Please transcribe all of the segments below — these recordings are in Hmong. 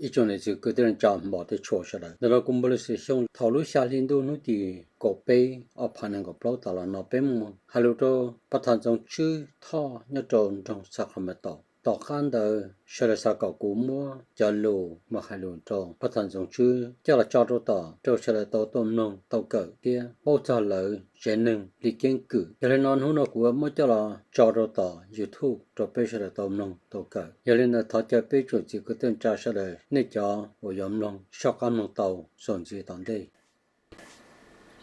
Ib tsoom niam txiv kwv tij neej tsa npog tej tshua sawv daws, ntawm no kuv npog lus xwm xyooj thaum lub xya hli ntuj hnub tim kaum peb ob phav nees nkaum plaub tas los no peb mus hais lus rau pov thawj Ntxoov Tswb Thoj nyob rau nroog Xav Qhov Mab Tau. Tom qab ntawd sawv daws xav kom kuv muab cov lus mus hais lus rau pov thawj Ntxoov Tswb coj los tso rau tom rau sawv daws tau tuaj mloog tau kawm thiab paub txog lawv tsev neeg li keeb kwm. Yog li no hnub no kuv muab coj los tso rau tom YouTube rau peb sawv daws tau mloog tau kawm. Yog li ntawd thov caw peb tsoom txiv kwv tij neej tsa sawv daws nej cov uas yuav mloog soj qab mloog tau txuas ntxiv tom ntej.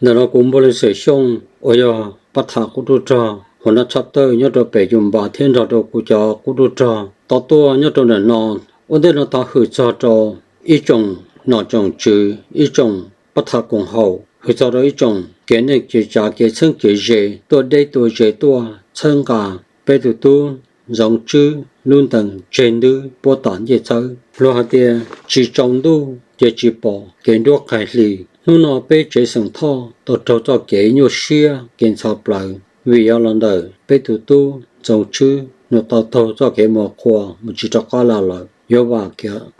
Ntawm no kuv npog lus xwm xyooj uas yog pov thawj qub tub rog hua nab tshaj tawj nyob rau pem yus npas thiab nrog rau kuv cov qub tub rog tau tuaj nyob rau ntawm no. Ua ntej no thov hwm txog rau ib tsoom nom tsoom tswv, ib tsoom pov thawj koom haum, hwm txog rau ib tsoom kev neej kev tsav kev txheeb kev ze tuaj deb tuaj ze tuaj txhawb nqa peb tus tub Ntxoov Tswb lub ntees tseg ntwb puab tom ncej txawb. Luag hais tias tsis tsaus ntuj ces tsis pom kev nruab qaig hli. Hnub no peb tsev xeem Thoj tau raug txoj kev nyuaj siab kev ntxhov plawv vim yog los ntawm peb tus tub Ntxoov Tswb nws tau taug txoj kev muag qhua mus tsis rov qab los lawm. Yuav vam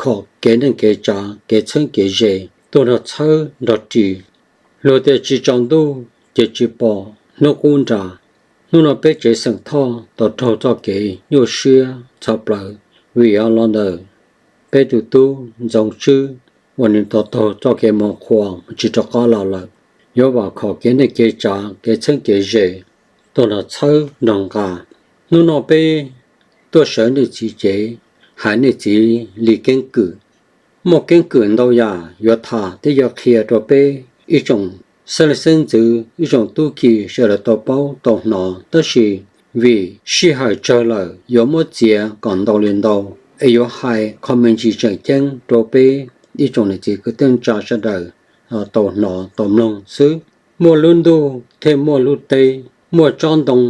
khom kev neej kev tsav kev txheeb kev ze tuaj nrog txhawb nrog ris. Luag tias tsis tsaus ntuj ces tsis pom hnub qub nra. Hnub no peb tsev xeem Thoj tau raug txoj kev nyuaj siab ntxhov plawv vim yog los ntawm peb tus tub Ntxoov Tswb uas nws tau taug txoj kev muag qhua mus tsis rov qab los lawm. Yuav vam khom kev neej kev tsav kev txheeb kev ze tuaj nrog txhawb nrog nqa. Hnub no peb tuaj sawv nej txiv cev, hais nej txiv li keeb kwm. Muaj keeb kwm ntau yam yuav tham thiab yuav qhia rau peb ib tsoom xeeb leej xeeb ntxwv, ib tsoom tub ki sawv daws tau paub tau hnov, tab sis vim sij hawm tsawg lawm yuav muab txiav kom ntau li ntau, es yuav hais qhov me ntsis tseem ceeb rau peb ib tsoom niam txiv kwv tij neej tsa sawv daws tau hnov tau mloog xwb. Muaj lub ntuj thiaj muaj lub teb, muaj tsob ntoo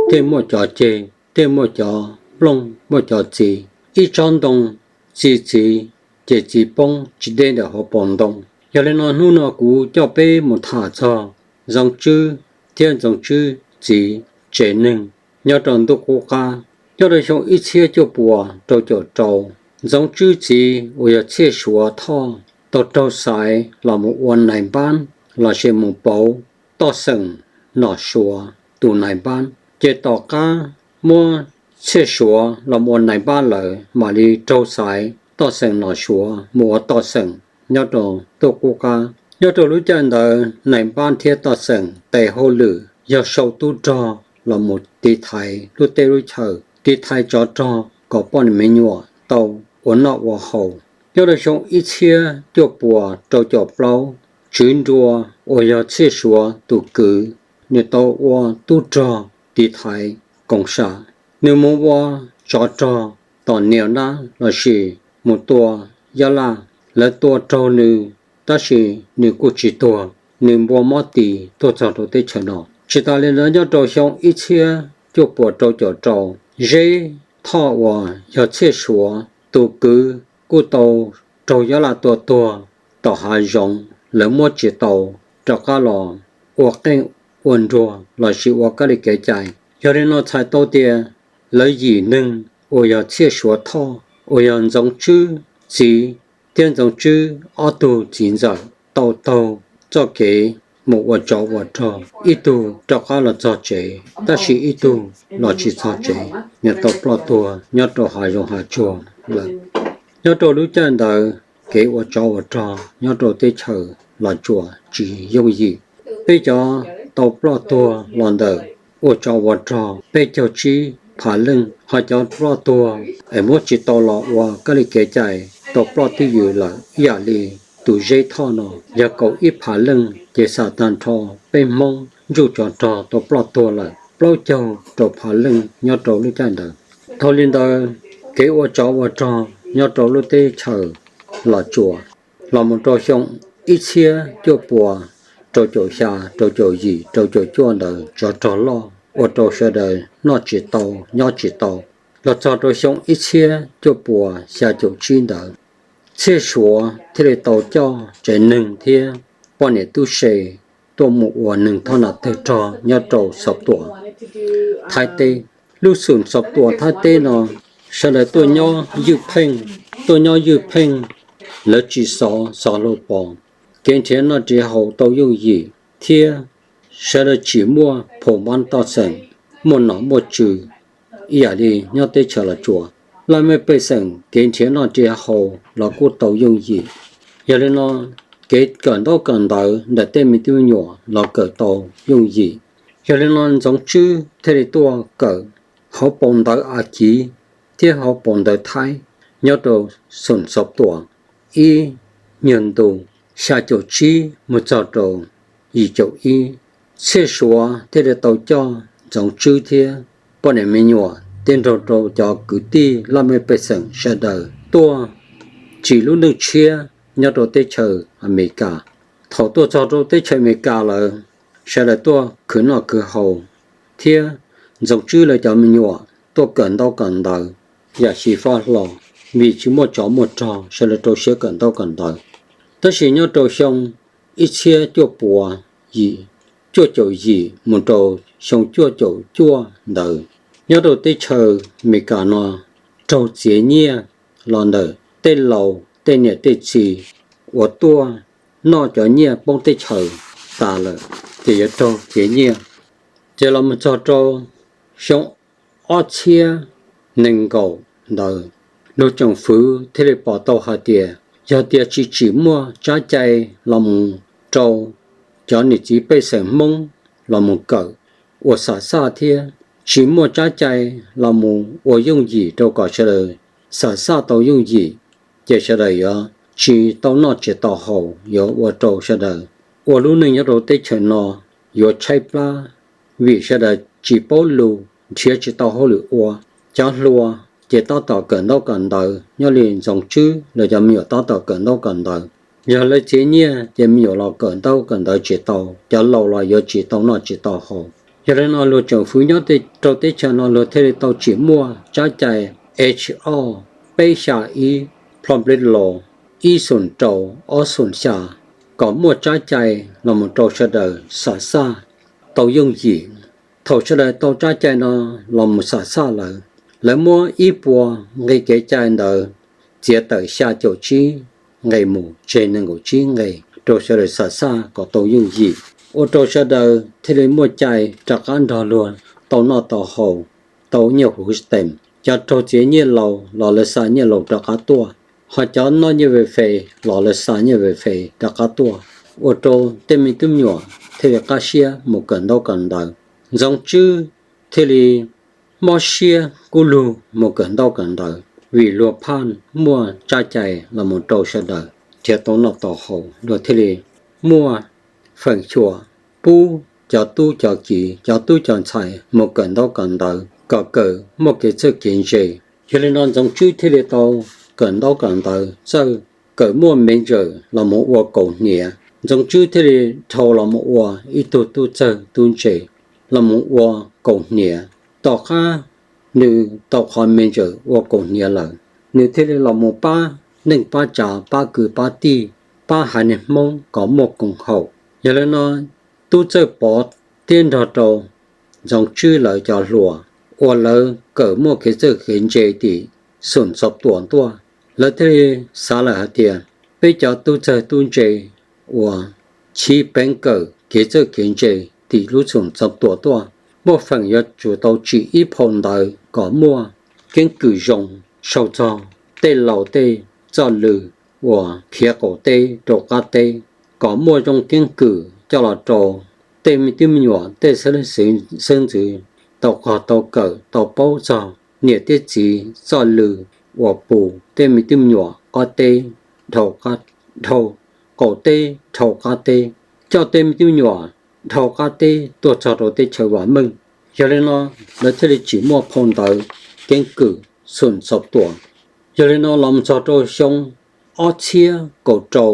thiaj muaj cov ceg, thiaj muaj cov nplooj, muaj cov txiv. Ib tsob ntoo txi txiv ces txiv poob tsis deb ntawm hauv paus ntoo. Yog li no hnub no kuv coj peb mus tham txog Ntxoov Tswb thiab Ntxoov Tswb txiv tsev neeg nyob rau ntuj qub qab. Nyob rau xyoo ib txhiab cuaj puas rau caum rau, Ntxoov Tswb txiv uas yog Txhiaj Suav Thoj tau raug xaiv los mus ua nais npab lossis mus pauv toj xeem Nom Suav tus nais npab. Ces tom qab muab Txhiaj Suav los mus ua nais npab lawm mam li raug xaiv toj xeem Nom Suav mus ua toj xeem nyob rau ntuj qub qab. Nyob rau lub caij ntawd nais npab thiab toj xeem tes hauj lwm yog sau tub rog los mus tiv thaiv lub teb lub chaws, tiv thaiv tsov rog kom poj niam me nyuam tau ua noj ua haus. Nyob rau xyoo ib txhiab cuaj puas rau caum plaub, Tswv Nruas uas yog Txhiaj Suav tus kwv, nws tau ua tub rog tiv thaiv koom sam. Nws mus ua tsov rog tom Nias Nab lossis mus tua Nyab Laj, lawv tua raug nws, tab sis nws kuj tsis tuag, nws npua mob tis tuaj txog rau teb chaws no. Tsis tas li ntawd nyob rau xyoo ib txhiab cuaj puas rau caum rau, Zeb Thoj uas yog Txhiaj Suav tus kwv kuj tau raug Nyab Laj tua tuag tom hav zoov, lawv muab tsis tau rov qab los ua qeej ua nruas lossis ua kab li kev cai. Yog li no txhais tau tias lawv yim neeg uas yog Txhiaj Suav Thoj uas yog Ntxoov Tswb txiv thiab Ntxoov Tswb ob tug txiv ntxawm tau taug txoj kev mus ua tsov ua rog, ib tug rov qab los txog tsev, tab sis ib tug los tsis txog tsev, nws tau ploj tuag nyob rau hav zoov hav tsuag lawm. Nyob rau lub caij ntawd kev ua tsov ua rog nyob rau teb chaws Los Tsuas tsis yooj yim. Peb cov tau ploj tuag los ntawm ua tsov ua rog peb caug tsib phav leej, ho cov ploj tuag es muab tsis tau los ua kab li kev cai tau ploj twj ywm lawm ib yam li tus Zeb Thoj no yog kaum ib phav leej, ces xam tag nrho peb Hmoob ntsuj tsov rog tau ploj tuag lawm plaub caug rau phav leej nyob rau lub caij ntawd. Dhau li ntawd, kev ua tsov ua rog nyob rau lub teb chaws Los Tsuas los mus rau xyoo ib txhiab cuaj puas rau caum xya, rau caum yim, rau caum cuaj ntawd tsov rog loj ua rau sawv daws noj tsis tau nyob tsis tau. Los txog rau xyoo ib txhiab cuaj puas xya caum tsib ntawd, Txhiaj Suav thiaj li tau coj tsev neeg thiab poj niam tub se tuaj mus ua neeg thoj nam tawg rog nyob rau Xov Tuam, Thaib teb. Lub xum Xov Tuam, Thaib teb no sawv daws tuaj nyob ywj pheej, tuaj nyob ywj pheej lawv tsis xov xov luag pos, kev nrhiav noj nrhiav haus tau yooj yim, thiab sawv daws tsim muaj phoo npab toj xeem, muaj nom muaj tswv ib yam li nyob teb chaws Los Tsuas. Laj mej pej xeem kev nrhiav noj nrhiav haus los kuj tau yooj yim. Yog li no, kev kawm ntaub kawm ntawv ntawm tej me tub me nyuam los kawm tau yooj yim. Yog li no Ntxoov Tswb thiaj li tuaj kawm hauv paus ntawv A Kiv thiab hauv paus ntawv Thaib nyob rau xoom xov tuam ib nyuag ntu xya caum tsib mus txog rau yim caum ib. Txhiaj Suav thiaj li tau coj Ntxoov Tswb thiab poj niam me nyuam thiab nrog rau cov kwv tij laj mej pej xeem sawv daws tuaj tsim lub neej tshiab nyob rau teb chaws Amelikas. Thaum tuaj txog rau teb chaws Amelikas lawm, sawv daws tuaj khwv noj khwv haus, thiab Ntxoov Tswb lawv cov me nyuam tuaj kawm ntaub kawm ntawv yam xyiv fab hlo, vim tsis muaj tsov muaj rog sawv daws rau siab kawm ntaub kawm ntawv. Tab sis nyob rau xyoo ib txhiab cuaj puas yim, cuaj caum yim mus rau xyoo cuaj caum cuaj ntawd, nyob rau teb chaws Amelikas no raug txiav nyiaj los ntawm tej laus tej niam tej txiv uas tuaj noj cov nyiaj poob teb chaws tas lawm, ces yuav raug txiav nyiaj. Ces los mus txog rau xyoo ob txhiab nees nkaum ntawd, luag tsoom fwv thiaj li pom tau hais tias yog tias tsis tsim muaj tsab cai los mus rau cov niam txiv pej xeem Hmoob los mus kawm ua xam xaj thiab tsis muaj tsab cai los mus ua yooj yim rau kom sawv daws xam xaj tau yooj yim, ces sawv daws yuav tsis tau noj tsis tau haus, yuav ua rau sawv daws ua lub neej nyob rau teb chaws no yuav tshaib plab, vim sawv daws tsis paub lus, nrhiav tsis tau hauj lwm ua. Cov hluas ces tab tom kawm ntaub kawm ntawv, nyob li Ntxoov Tswb los cov me nyuam tab tom kawm ntaub kawm ntawv. Yog lawv txiav nyiaj ces me nyuam los kawm ntaub kawm ntawv tsis tau, cov laus los yuav tsis tau noj tsis tau haus. Yog li no luag tsoom fwv nyob rau teb chaws no luag thiaj li tau tsim muaj tsab cai H O peb xya ib, plho nplej los ib xoom rau ob xoom xya, kom muaj tsab cai los mus rau sawv daws xam xaj tau yooj yim. Thaum sawv daws tau tsab cai no los mus xam xaj lawm, lawv muab ib puas nqe kev cai ntawd txiav tawm xya caum tsib nqe mus tseg nees nkaum tsib nqe rau sawv daws xam xaj kom tau yooj yim, ua rau sawv daws thiaj li muaj cai rov qab nrog luag tau noj tau haus, tau nyiaj huv teem. Cov raug txiav nyiaj laus los lawv xa nyiaj laus rov qab tuaj, ho cov noj nyiaj ve fes los lawv xa nyiaj ve fes rov qab tuaj, ua rau tej me tub me nyuam thiaj li qab siab mus kawm ntaub kawm ntawv. Ntxoov Tswb thiaj li mob siab kub lug mus kawm ntaub kawm ntawv, vim luag phaj muaj tsab cai los mus rau sawv daws nrhiav tau noj tau haus, luag thiaj li muaj feem xyuam pub cov tub cov kiv, cov tub cov ntxhais mus kawm ntaub kawm ntawv kom kawm muaj kev txawj kev ntse. Yog li no Ntxoov Tswb thiaj li tau kawm ntaub kawm ntawv txawj, kawm muaj major los mus ua kaus hniav. Ntxoov Tswb thiaj li dhau los mus ua ib tug tub txawj tub ntse los mus ua kaus hniav. Tom qab nws tau qhov major ua kaus hniav lawm, nws thiaj li los mus pab neej pab tsav, pab kwv pab tij, pab haiv neeg Hmoob kom muaj koom haum. Yog li no Tub Txawj Pov thiab nrog rau Ntxoov Tswb lawv cov hluas uas lawv kawm muaj kev txawj kev ntse tim xoom txog tuam tuaj, lawv thiaj li xav lawm hais tias peb cov tub txawj tub ntse uas chiv peev kawm kev txawj kev ntse tim lub xoom txog tuam tuaj, muaj feem yuav tsum tau tsim ib phau ntawv kom muaj keeb kwm zoo sau txog tej laus tej txoj lw uas khiav qaum teb rau qab teb, kom muaj zoo keeb kwm coj los rau tej me tub me nyuam tej xeeb leej xeeb ntxwv tau qog tau kawm tau paub txog niam thiab txiv txoj lw uas pus tej me tub me nyuam qab teb dhau, dhau qaum teb dhau qab teb, coj tej me tub me nyuam dhau qab teb tuaj txog rau teb chaws vam meej. Yog li no lawv thiaj li tsim muaj phau ntawv keeb kwm xoom txog tuam. Yog li no los mus txog rau xyoo ob txhiab kaum rau,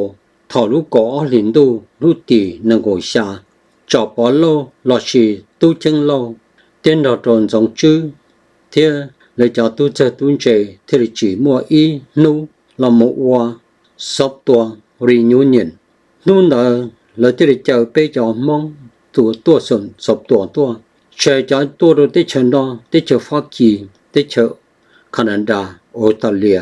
thaum lub kaum ob hlis ntuj lub tim nees nkaum xya, Tsom Pov Lauj lossis Tub Ceeb Lauj thiab nrog rau Ntxoov Tswb thiab lawv cov tub txawj tub ntse thiaj li tsim muaj ib hnub los mus ua Xov Tuam Reunion. Hnub ntawd lawv thiaj li caw peb cov Hmoob tuaj xoom Xov Tuam tuaj, tshawv cov tuaj rau teb chaws no, teb chaws Fab Kis, teb chaws Canada, Australia,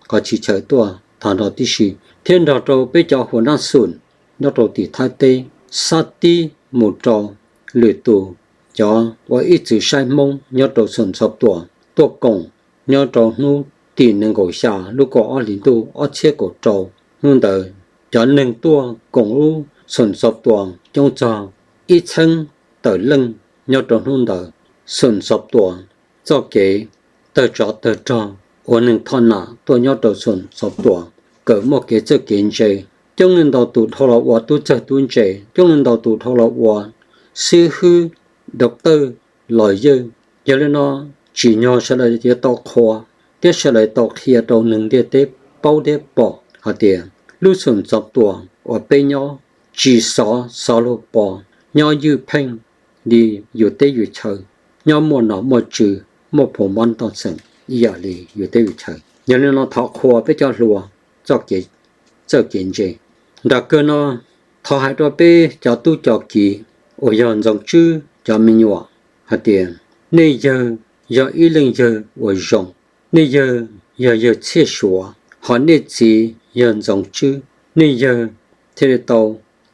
qhov txhia chaw tuaj, tag nrho tib si, thiab nrog rau peb cov hua nab xum nyob rau tim Thaib teb, xab tib mus rau lwm tus cov ua ib txwm saib Hmoob nyob rau Xoom Xov Tuam tuaj koom nyob rau hnub tim nees nkaum xya lub kaum ob hlis ntuj ob txhiab kaum rau. Hnub ntawd cov neeg tuaj koom lub Xoom Xov Tuam coob txog ib txheeb tawm leej nyob rau hnub ntawd. Xoom Xov Tuam txoj kev tawg tsov tawg rog uas neeg thoj nam tuaj nyob rau Xoom Xov Tuam kawm muaj kev txawj kev ntse, coob leej ntau tus dhau los ua tub txawj tub ntse, coob leej ntau tus dhau los ua xib hwb, dau tawj, los yawj. Yog li no tsim nyog sawv daws yuav tau qhuas thiab sawv daws tau qhia rau neeg ntiaj teb paub thiab pom hais tias lub Xoom Xov Tuam uas peb nyob tsis xov xov luag pos, nyob ywj pheej li yus teb yus chaw, nyob muaj nom muaj tswv, muaj phoo npab toj xeem ib yam li yus teb yus chaw. Yog li no thov qhuas peb cov hluas txoj kev txawj kev ntse. Nram kawg no thov hais rau peb cov tub cov kiv uas yog Ntxoov Tswb cov me nyuam hais tias nej yawg yog ib leej yawg uas zoo, nej yawg yog yawg Txhiaj Suav, ho nej txiv yog Ntxoov Tswb. Nej yawg thiaj li tau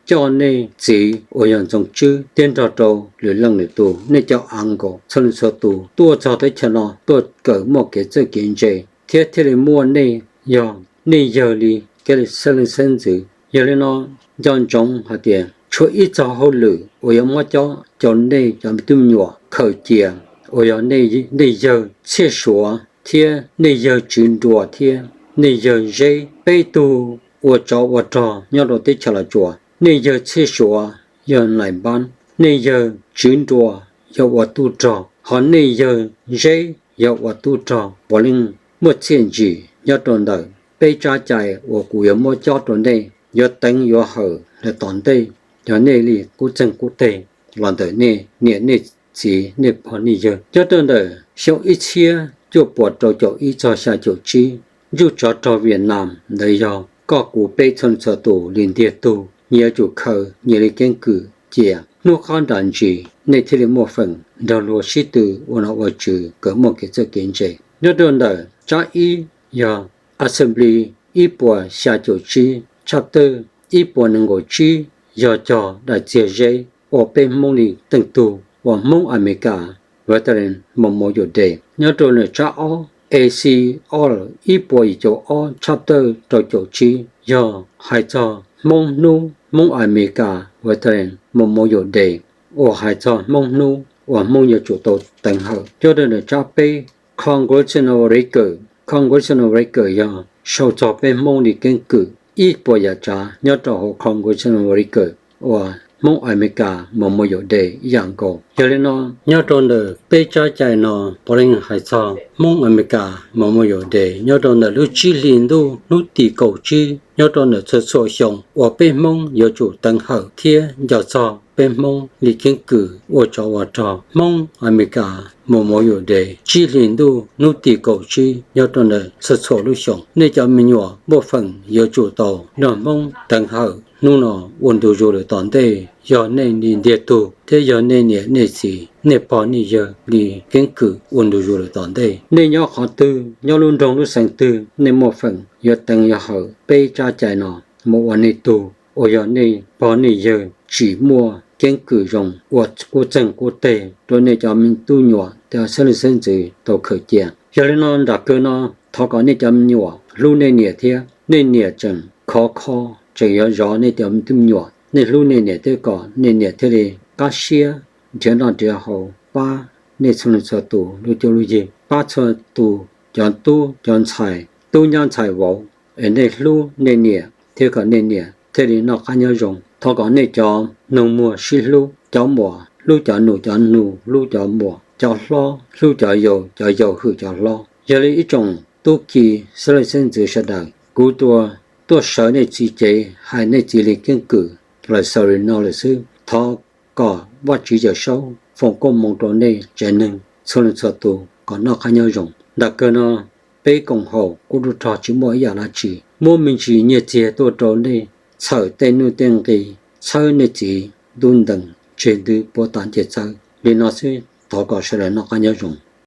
coj nej txiv uas yog Ntxoov Tswb thiab nrog rau lwm leej lwm tus, nej cov uncle txhua leej txhua tus tuaj txog teb chaws no tuaj kawm muaj kev txawj kev ntse thiab thiaj li muaj nej yog nej yawg li kev xeeb leej xeeb ntxwv. Yog li no nco ntsoov hais tias tshuav ib txog hauj lwm uas yuav muab coj rau nej cov me tub me nyuam khaws cia uas yog nej yawg Txhiaj Suav thiab nej yawg Tswv Nruas thiab nej yawg Zeb, peb tug ua tsov ua rog nyob rau teb chaws Los Tsuas. Nej yawg Txhiaj Suav yog nais npab, nej yawg Tswv Nruas yog ua tub rog, ho nej yawg Zeb yog ua tub rog puav leej muaj txiaj ntsim nyob rau ntawm peb tsab cai uas kuv yuav muab cob rau nej, yuav teev yuav hawm lawm tom ntej, yog nej li kub txeeg kub teg los ntawm nej niam nej txiv nej pog nej yawg. Nyob rau ntawm xyoo ib txhiab cuaj puas rau caum ib txog xya caum tsib, ntsuj tsov rog Vietnam ntawd yog koj kuv peb txhua txhua tus li ntiag tug, nyias yuav tsum khaws nyias li keeb kwm cia. Hnub qab nram ntsis nej thiaj li muaj feem nrog luag sib tw ua nom ua tswv kawm muaj kev txawj kev ntse. Nyob rau ntawm tsab ib yog Assembly ib puas xya caum tsib, tshaj tawj ib puas nees nkaum tsib yog cog daim txiag zeb ua peb Hmoob li teej tug uas Hmoob Amelikas Veteran Memorial Day. Nyob rau ntawm tsab ob, A C R ib puas yim caum ob, tshaj tawj rau caum tsib yog hais txog Hmoob hnub Hmoob Amelikas Veteran Memorial Day uas hais txog Hmoob hnub uas Hmoob yuav tsum tau teev hawm. Nyob rau ntawm tsab peb, Congressional Record, Congressional Record yog sau txog peb Hmoob li keeb kwm ib puas yam tsav nyob rau hauv Congressional Record uas Hmoob Amelikas Memorial Day ib yam nkaus. Yog li no nyob rau ntawm peb tsab cai no puav leej hais txog Hmoob Amelikas Memorial Day nyob rau ntawm lub tsib hlis ntuj hnub tim kaum tsib nyob rau ntawm txhua txhua xyoo uas peb Hmoob yuav tsum teev hawm thiab nco txog peb Hmoob li keeb kwm ua tsov ua rog. Hmoob Amelikas Memorial Day tsib hlis ntuj hnub tim kaum tsib nyob rau ntawm txhua txhua lub xyoos. Nej cov me nyuam muaj feem yuav tsum tau nrog Hmoob teev hawm hnub no ua ntu zus lawm tom ntej, yog nej li ntiag tug thiab yog nej niam nej txiv nej pog nej yawg li keeb kwm ua ntu zus lawm tom ntej. Nej nyob qhov twg, nyob lub nroog lub xeev twg, nej muaj feem yuav teev yuav hawm peb tsab cai no mus ua nej tug uas yog nej pog nej yawg tsim muaj keeb kwm zoo ua kub txeeg kub teg rau nej cov me tub nyuam, cov xeeb leej xeeb ntxwv tau khaws cia. Yog li no nram kawg no thov kom nej cov me nyuam hlub nej niam thiab. Nej niam tseem khov kho, tseem yuav zov nej cov me tub me nyuam. Nej hlub nej niam thiab kom nej niam thiaj li qab siab nrhiav noj nrhiav haus pab nej txhua leej txhua tus lub cuab lub yig, pab txhua tus cov tub cov ntxhais, tub nyab ntxhais vauv, es nej hlub nej niam thiab kom nej niam thiaj li noj qab nyob zoo. Thov kom nej cov noog muag sib hlub, cov muam hlub cov nus, cov nus hlub cov muam, cov hlob hlub cov yau, cov yau hwm cov hlob. Yog li ib tsoom tub ki xeeb leej xeeb ntxwv sawv daws, kuv tua tuaj sawv nej txiv cev hais nej txiv li keeb kwm lawm xaus li no lawm xwb. Thov kom Vajtswv Yawm Saub foom koob hmoov rau nej tsev neeg txhua leej txhua tus kom noj qab nyob zoo. Nram kawg no peb koom haum kub tub rog tsis muaj ib yam dab tsi, muab me ntsis nyiaj txiag tuaj rau nej txhawm tej nuj tej nqi, txhawb nej txiv ntub ntees tseg ntwv puav tam ncej txawb. Li no xwb, thov kom sawv daws noj qab nyob zoo.